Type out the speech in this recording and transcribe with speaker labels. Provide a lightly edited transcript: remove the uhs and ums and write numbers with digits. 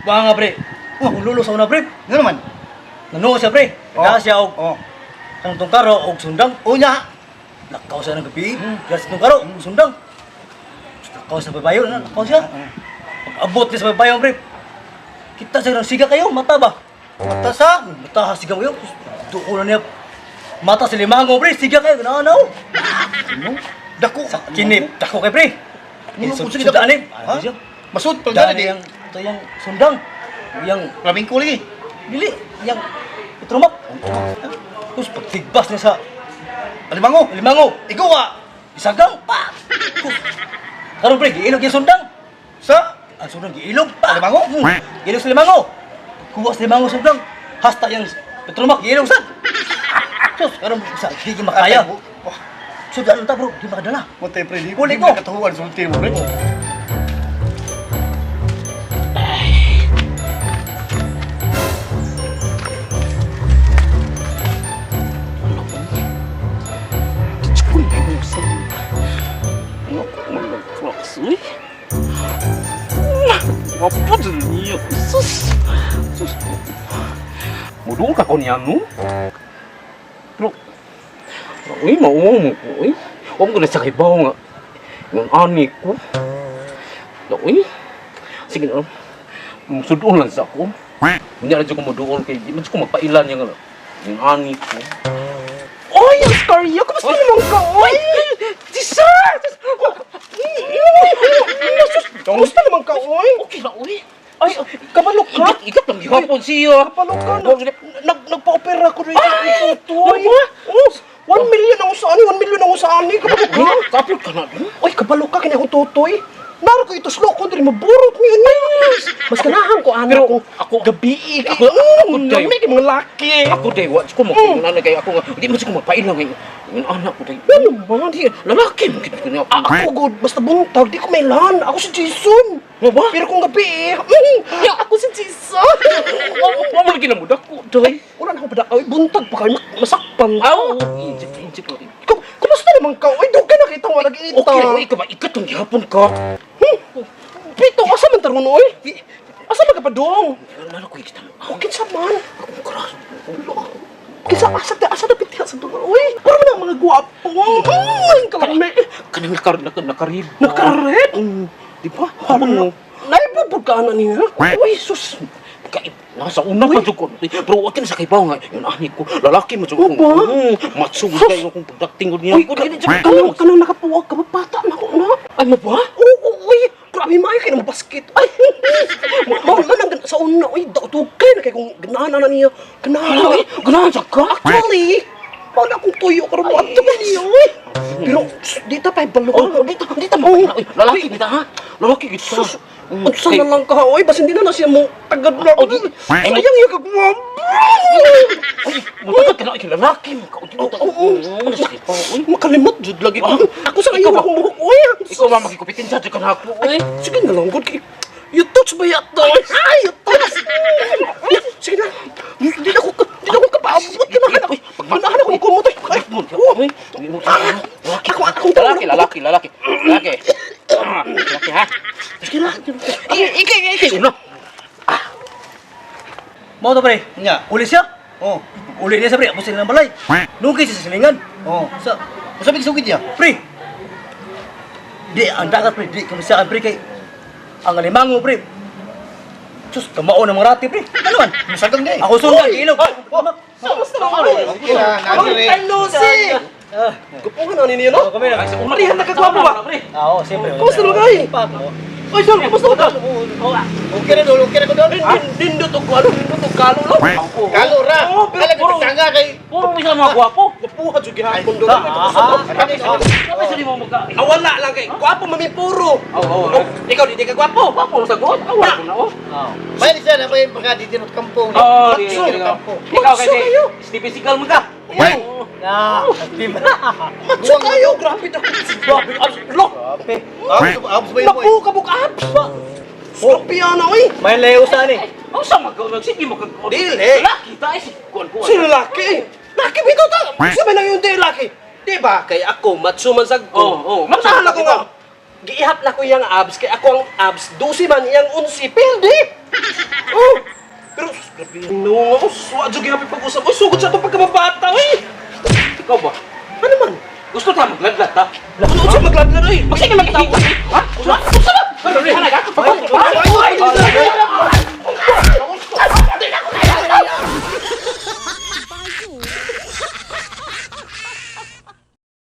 Speaker 1: Buha nga pre. Oh, akong lulo sa una pre.
Speaker 2: Nga naman.
Speaker 1: Nanuo siya pre.
Speaker 2: Oh.
Speaker 1: Nagdala siya og
Speaker 2: Oh.
Speaker 1: kanang tungkaro og sundang.
Speaker 2: Unya.
Speaker 1: Lakaw siya ng gabi. Dala sa tungkaro, sundang. Lakaw sa babayo, na lakaw siya. Pag-abot niya sa babayo pre. Kita siya ng siga kayo, mata ba?
Speaker 2: Mata sa.
Speaker 1: Mata ha, siga kayo. Duko na niya. Mata sa limango pre, siga kayo, ganaw.
Speaker 2: Dako.
Speaker 1: Sa kinip, dako kay pre.
Speaker 2: Ano,
Speaker 1: Sud-
Speaker 2: kung sige
Speaker 1: Sundaan
Speaker 2: dako?
Speaker 1: eh.
Speaker 2: Ha?
Speaker 1: Ano siya?
Speaker 2: Masud pag
Speaker 1: Dali
Speaker 2: dali.
Speaker 1: yang ito yung sundang. Yang
Speaker 2: Flamenco lagi.
Speaker 1: dili, yang itrumak. Tapos pagtigbas niya sa
Speaker 2: Alimango.
Speaker 1: limango,
Speaker 2: Ikaw ah.
Speaker 1: isagang pa. Karon pre, giilog yung sundang.
Speaker 2: Sa.
Speaker 1: Ang sundang giilog pa.
Speaker 2: Limango?
Speaker 1: Giilog sa limango. Kuha sa limango sundang. Hasta yung petrumak giilog sad. Sus, karon sa di gyud makaya.
Speaker 2: Wah.
Speaker 1: Sudan ta bro, di makadala.
Speaker 2: Matay pre. Di
Speaker 1: Huli
Speaker 2: di
Speaker 1: ko.
Speaker 2: Katahuan sulti mo pre.
Speaker 3: Wapo dyan niya. Sus! Sus! Muduol ka ko niya, no? Pero, uy, mauwaw mo ko, uy. Huwag mo na sa kibaw nga. Yung ani ko. Uy, sige na. Sudoon lang sa ako. Hindi na ko muduol kay di man ko magpailan niya nga. Yung ani ko.
Speaker 4: Oy, ang Scaria! Kumusta naman ka, oy? Si Sir! Kumusta naman ka, oy?
Speaker 3: Okay na, uy.
Speaker 4: Ay, kabalo ka?
Speaker 3: Ikat, ikat lang gihapon siya.
Speaker 4: Kabalo ka? Nagpa-opera ko rin sa tutoy.
Speaker 3: Ano ba?
Speaker 4: Oh, 1 million ang usaan, 1 million ang usaan. Kabalo ka?
Speaker 3: Kapit ka na dun.
Speaker 4: Oy, kabalo ka, kini akong tutoy. Naro ko ito slow ko, diri maburot niyo niya. Mas ganahan ko, anak
Speaker 3: Pero
Speaker 4: ko.
Speaker 3: ako-
Speaker 4: Gabi,
Speaker 3: ako, day.
Speaker 4: may mga laki.
Speaker 3: Ako day, wa ko mo mm. Kay ako nga di man ko magpailan ngay. Yung anak ko day.
Speaker 4: Ano man?
Speaker 3: Di lalaki mo gid ko niya.
Speaker 4: Ako good, basta buntag, di ko mailan. Ako si Jason.
Speaker 3: Mo ba?
Speaker 4: Pero kung gabi eh, ako si Jason.
Speaker 3: Wa mo lagi na mo dako day.
Speaker 4: Wala na ako pa ay, buntag pa kayo, masakpan.
Speaker 3: Aw, injik injik lagi.
Speaker 4: Kumusta naman ka? Ay, doon ka nakita, wala kita.
Speaker 3: Okay, oy ka ba ikat ang gihapon ka.
Speaker 4: Pito, asa man taron, oy? Asa man ka pa dong?
Speaker 3: Nalo ko kita.
Speaker 4: O, kinsa man?
Speaker 3: Akong crush.
Speaker 4: Kinsa, asa, asa na pitihan sa dong, oy? Para man ang mga gwapo. Ang kalami.
Speaker 3: Kanang nakar nakar nakarib.
Speaker 4: Nakaret?
Speaker 3: Di ba?
Speaker 4: Ano? Naibubog ka na niya?
Speaker 3: Uy, sus. Kay nasa una pa jud ko. Pero wa kin sa kay nga yung ani ko lalaki mo jud ko.
Speaker 4: O ba?
Speaker 3: Matso gud kayo kung pagdating ko niya.
Speaker 4: Uy, kanang, kanang nakapuwag ka ba? Bata na ako na.
Speaker 3: Ay mo ba?
Speaker 4: Oo, uy, grabe maayo kayo ng basket. Ay, mao man ang sa una, uy, daw kay na kay kung ganahan na niya. Ganahan.
Speaker 3: Ay, ganahan sa ka?
Speaker 4: Actually, mao na akong tuyo karon mo adto man niya, uy. Pero di ta pa balo.
Speaker 3: Oh, di ta, di ta mapaila. Uy, lalaki kita ha. Lalaki kita.
Speaker 4: Sus, unsa na lang ka, uy, basin di na na siya mo tagad na.
Speaker 3: Oh, di-
Speaker 4: Sayang yung kagwabo.
Speaker 3: Uy, mutagad ka na ay lalaki mo ka.
Speaker 4: Oo, oo.
Speaker 3: Ano sakit pa? Uy,
Speaker 4: Makalimot jud lagi ko.
Speaker 3: Ah,
Speaker 4: Ako sa
Speaker 3: ikaw
Speaker 4: ngayon
Speaker 3: ba?
Speaker 4: akong buhok, uy.
Speaker 3: Ikaw ba makikupitin sa ka na ako?
Speaker 4: Ay, sige na lang, good kay. You touch ba yato? Ay, you touch! Sige na. Di na ako kapaabot. Ganahan ako. Ganahan ako kumot. Ay, oh.
Speaker 3: Uy, lalaki.
Speaker 4: Ako,
Speaker 3: Lalaki, lalaki, lalaki. Lalaki. Ah, Lalaki ha.
Speaker 4: Sige na.
Speaker 3: Ikay, ikay, una.
Speaker 1: Mao to pre.
Speaker 2: Nya.
Speaker 1: Uli siya.
Speaker 2: Oh.
Speaker 1: Uli niya sa pre, abot sila ng balay. Nungkay siya sa silingan.
Speaker 2: Oh.
Speaker 1: Sa
Speaker 2: Usa ba sugid niya?
Speaker 1: Pre! Di, ang dagat pre, di kamisaan pre kay ang alimango pre. Sus, kamao ng mga rati pre. Ano man?
Speaker 2: Musagang day.
Speaker 1: Ako sundang, giilog.
Speaker 4: Kamusta naman?
Speaker 2: Okay na,
Speaker 4: Long
Speaker 2: nandiri.
Speaker 4: time no see.
Speaker 1: Ah,
Speaker 4: Gupuhan na ninyo, no?
Speaker 1: kami na.
Speaker 4: Marihan nakagwapo ba?
Speaker 1: Ah, oo, siyempre.
Speaker 4: Kumusta naman kayo?
Speaker 1: Pa ako.
Speaker 4: Oy, sir, kumusta ka?
Speaker 2: Okay na dol, okay na ko dol.
Speaker 4: Nindot og ano, nindot og kalo lo.
Speaker 2: Kalo ra.
Speaker 4: Oo, pero
Speaker 2: Kala
Speaker 3: puro-
Speaker 2: tanga kay
Speaker 3: Puro mo siya mga gwapo.
Speaker 4: Gupuhan jud gihapon do.
Speaker 3: Sabi sa mo magka...
Speaker 4: Ah, wala lang kay gwapo mami puro.
Speaker 3: Oo, oo.
Speaker 4: Oh, ikaw di ka gwapo.
Speaker 3: Gwapo mo sagot. Awa ko na oh.
Speaker 2: Bayad siya na pa yung mga dito ng kampong.
Speaker 3: Oh, di,
Speaker 2: Dito
Speaker 3: di,
Speaker 2: ng kampong.
Speaker 3: Ikaw
Speaker 4: Matso
Speaker 3: kasi
Speaker 4: kayo.
Speaker 3: Stevie Seagal mo ka.
Speaker 1: Na, team.
Speaker 4: Matso kayo, grabe na. Grabe, lo.
Speaker 1: Grabe.
Speaker 2: Abs ba yun mo?
Speaker 4: Naku, kabuk abs. Scorpion oy.
Speaker 1: May layo saan eh.
Speaker 3: Ang sa mag sige mo kag
Speaker 2: Dili.
Speaker 3: Lalaki ta ay si kuan kuan.
Speaker 4: Sino laki? Laki bito ta. Sa may nang yung di laki. Di ba kay ako matso man sag ko.
Speaker 3: Oo, oo, matso
Speaker 4: Matso
Speaker 3: man
Speaker 4: ko nga. Giihap na ko iyang abs kay ako ang abs 12 man iyang 11 pildi.
Speaker 3: Wa jud gihapon pag-usap. Uy, sugod sa atong pagkababata, uy. Ikaw ba?
Speaker 4: Ano man?
Speaker 3: Gusto ta magladlad ta? Ano unsa magladlad, uy? Magsige maghihiwa. Ha? Unsa? Unsa?